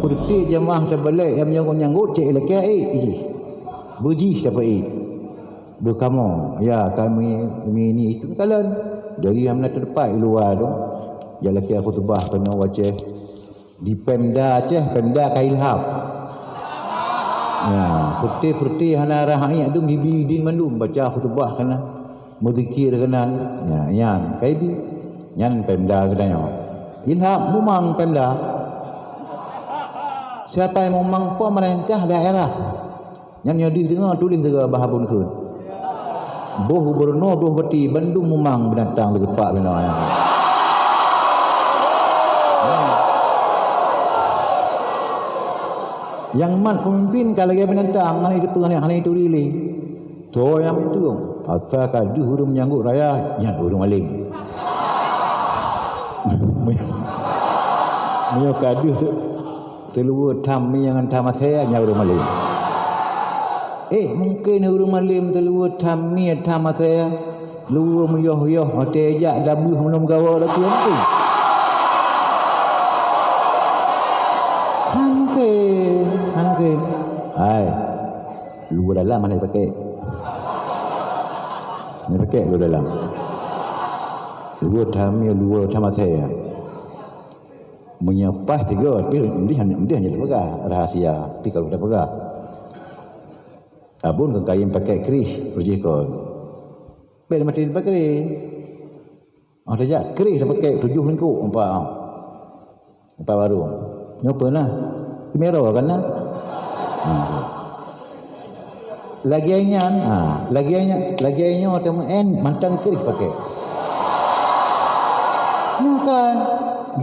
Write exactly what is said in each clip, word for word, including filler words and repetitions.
Peureute jamaah tabalek nyang meunyoe nyang rhot cit ilakée ék jih. Beujih tapeuék. Beukamoe, ya kami, kami ini itu kalon. Dari nyang na teupat luwa tu. Jalakée khutubah keunoe u Aceh. Di Pemda Aceh, Pemda ka ilham. Ya, peureute-peureute hana rhah iék dum jibi idin mandum baca khutubah keunan. Meuzikir keunan, ya, nyan, ka ibi. Nyan Pemda geutanyoe. Ilham mumang Pemda. Siapa yang mumang? Pemerintah daerah. Nyan nyoe deuh deungoe tuléh sigoe bah abon kheun. Boh gubernur, boh bupati, bandum mumang binatang teugepak binoe nyan. Nyang mat peumimpin ka lagée binatang, hana jiteupeue, hana jituri lé. Soe nyang meutueng? Asai ka deuh ureuëng meunyanggôt raya, nyan ureuëng malém. Meunyoe ka deuh teu-, teuluweue tham mie ngon tham asée, nyan ureuëng malém. Eh, mungken ureuëng malém teuluweue tham mie tham asée, luweue meuyoh-yoh, watée jak dabeuh meunum gawa laju mungken. Hangke, hangke. Hai. Luweue dalam hana jipakék. Hana jipakék luweue dalam. Luweue tham mie, luweue tham asée. Meunyoe paih tiga, tapi ndeh, ndeh hana tapeugah, rahasia. Tapi ka lôn tapeugah. Abon keu kayém pakék krih, rujih kon. Bék maté pakék krih. Oh, tajak krih tapakék tujoh lingkok empat. Empat baru. Nyoe peue na? Kamera kan na? Hmm. Lagée nyan, ha, lagée nyan, lagée nyoe teumeuén mantong krih pakék. Nyoe kan,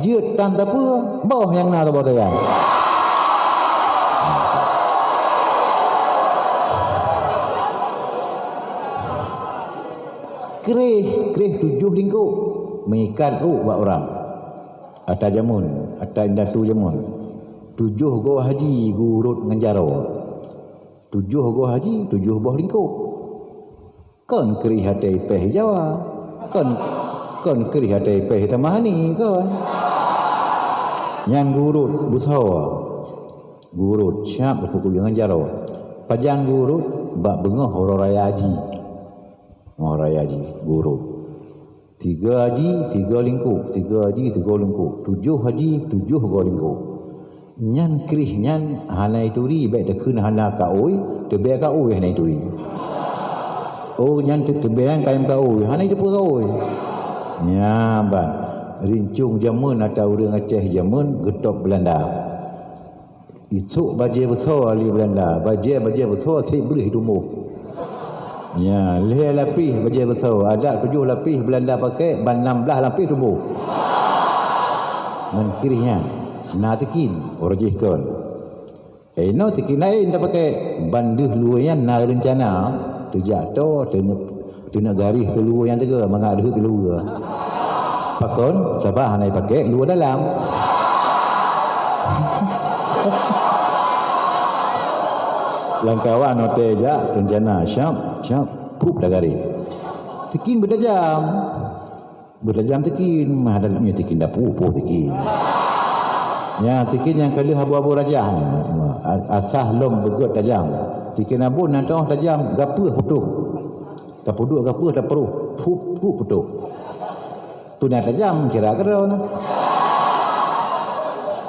jeuet tan tapeue, boh nyang na saboh sajan. Krih, krih tujoh lingkok, meuikat ôk bak urang. Ata jameun, ata indatu jameun. Tujoh goe haji geurot ngon jaroe. Tujoh goe haji, tujoh boh lingkok. Kon krih até ipéh Jawa. Kon, kon krih até ipéh Tamahani, kon. Nyan geurot beusoe. Geurot siab geupeukuyeue ngon jaroe. Pajan geurot bak beungoh uroe raya haji. Uroe raya haji geurot. Tiga haji, tiga lingkok, tiga haji, tiga lingkok, tujoh haji, tujoh goe lingkok. Nyan krih nyan hana jituri, bék takheun hana kaôi, teubée kaôi hana jituri. Oh, nyan teu-, teubée kayém kaôi, hana jiteupeue kaôi. Nyan ban, rincong jameun ata ureuëng Aceh jameun geutôb Beulanda. Isok bajée beusoe lé Beulanda, bajée-bajée beusoe seb breueh tumoh. Ya, lhée lapéh bajée beusoe, adak tujoh lapéh Beulanda pakék, ban nam blaih lapéh tuboh. Ngon krih nyan, na tikin, uroe jih kon. Eh, inoe tikin laén tapakék, ban deuh luweue nyan na reuncana, teujak toe, teuneuk Teuneuk garéh teuluweue nyang teuga mangat deuh teuluweue. Pakon? Sabab hana jipakék luweue dalam. Lam kawan watée jak reuncana, syap, syap, prup tagaréh. Tikin beutajam. Beutajam tikin, mah dalam nyoe tikin dapu, poh tikin. Nya tikin nyang ka lheueh abu-abu rajah. Asah lom beugét tajam. Tikin abon na toh tajam, gapeueh putôh. Tapeuduek gapeueh tapeurôh, phup, phup putôh. Peue na tajam, kira keudroe na.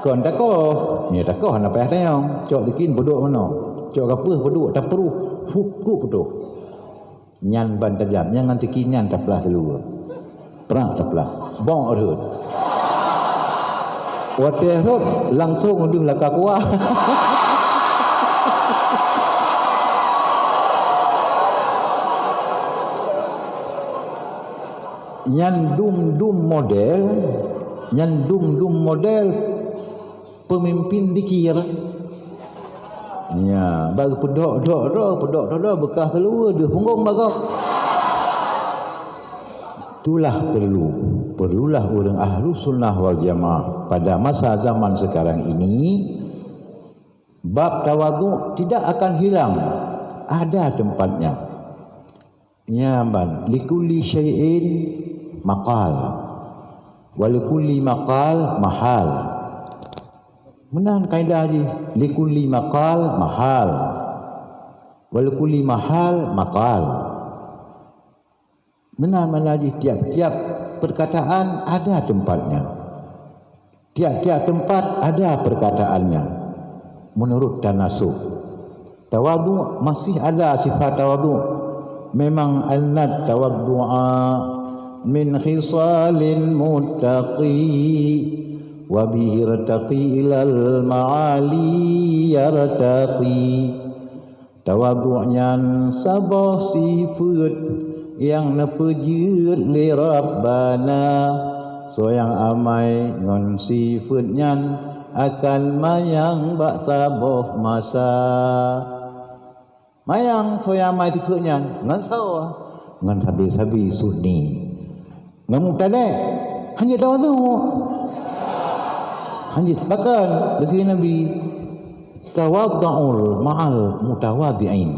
Kon takoh, nyoe takoh hana payah tanyong. Cok tikin peuduek meunoe. Cok gapeueh peuduek, tapeurôh, phup, phup putôh. Nyan ban tajam, nyan ngon tikin nyan taplah teuluweue. Prak taplah. Bok rhot. Watée rhot, langsong deuh laka kuah. Nyan dum-dum model, nyan dum-dum model peumimpin dikir. Nya, bak geupeudok-dok droe, peudok-dok droe, beukah teuluweue deuh punggong bak gob. Itulah perlu, perlulah ureuëng ahlu sunnah wal jamaah pada masa zaman sekarang ini, bab tawadhu tidak akan hilang, ada tempatnya. Nya ban, likulli syai'in maqal, wa likulli maqal mahal. Meunan kaidah jih, likulli maqal mahal, wa likulli mahal maqal. Meunan makna jih, tiap-tiap perkataan ada tempatnya. Tiap-tiap tempat ada perkataannya menurut tanasub. Tawadhu masih ada sifat tawadhu. Memang annat tawadhu'a min khisalil muttaqi wa bihi irtaqi ilal ma'ali yartaqi. Tawadhu nyan saboh sifeuet nyang neupeujeuet lé Rabbana. Soe nyang amai ngon sifeuet nyan akan manyang bak saboh masa. Manyang soe nyang amai sifeuet nyan ngon soe? Ngon sabe-sabe sunni. Ngon mubtadi', hana tawadhu. Hana, bahkan lagèe Nabi, "Tawadhu ma'al mutawadhi'in.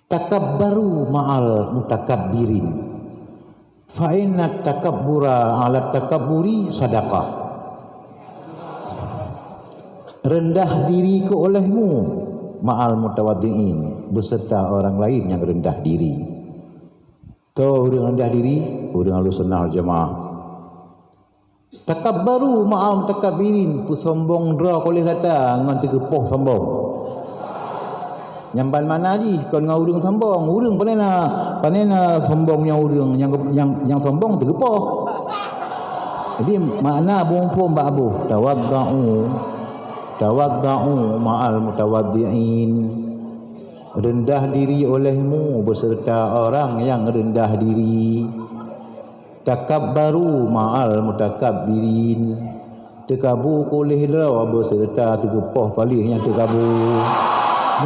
Takabbaru ma'al mutakabbirin. Fa inna takabbura 'ala takabburi sadaqah." Rendah diri keu olehmu ma'al mutawadhi'in, beserta orang lain nyang rendah diri. Toh ureueng rendah diri? Ureueng Ahlussunnah wal Jamaah. Takabbaru ma'al mutakabbirin, peusombong droe keu lé gata ngon teugeupoh sombong. Nyan ban makna jih kon ngon ureueng sombong. Ureueng pane na, pane na sombong nyang ureueng nyang, nyang, nyang sombong teugeupoh. Jadi makna bumbong bak aboh, tawadhu, tawadhu ma'al mutawadhi'in. Rendah diri olehmu beserta orang yang rendah diri. Takabbaru ma'al mutakabbirin. Teukabu keu lé droe beserta teugeupoh paléh nyang teukabu.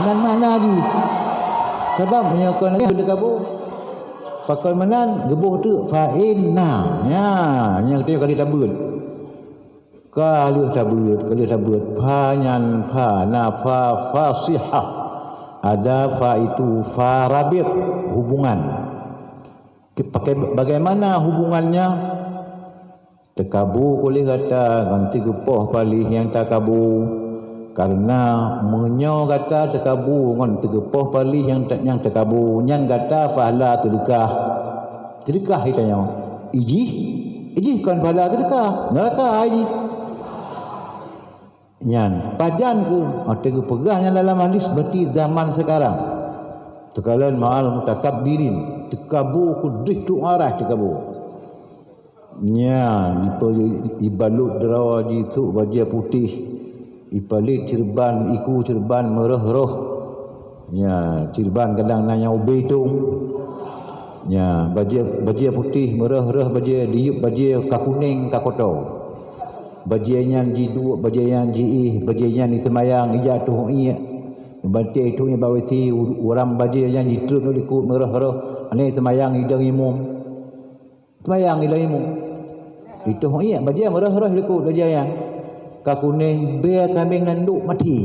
Meunan makna jih. Sabab meunyoe kon lagèe teukabu, pakon meunan geuboh teuk fa inna. Nya, nyang teuh kali tabeuet. Ka lheueh tabeuet, ka lheueh tabeuet, fa nyan fa, na fa fasihah. Ada fa itu fa rabiet, hubungan. Pakai, bagaimana hubungannya? Teukabu keu lé gata ngon teugeupoh paléh nyang takabu. Kareuna meunyoe gata teukabu ngon teugeupoh paléh nyang ta-, nyang takabu, nyan gata pahala teudeukah. Teudeukah geutanyoe. Ijih, ijih kon pahala teudeukah, neuraka ijih. Nyan, pajan keuh, oh, teugeupeugah nyan dalam hadis, berarti zaman sekarang. Teukalon ma'al mutakabbirin, teukabu keu deuh tueng arah teukabu. Nyan, ipe-, ibalot droe jisôk bajèe putéh, ipalit ceureuban, iku ceureuban meurôh-rôh. Nya, ceureuban kadang na nyang ubé tông. Nya, bajèe, bajèe putéh meurôh-rôh bajèe, diyueb bajèe ka kunéng ka koto. Bajèe nyan jiduek, bajèe nyan jiéh, bajèe nyan jiseumayang, ijak tueng iék. Bantée tueng iék bak W C, u-, ureueng bajèe nyan jitrôn u likot meurôh-rôh, aneuk seumayang idong imum. Seumayang idong imum. Itueng iék bajèe meurôh-rôh likot bajèe nyan. Ka kunéng bèe kambeng nan duek maté.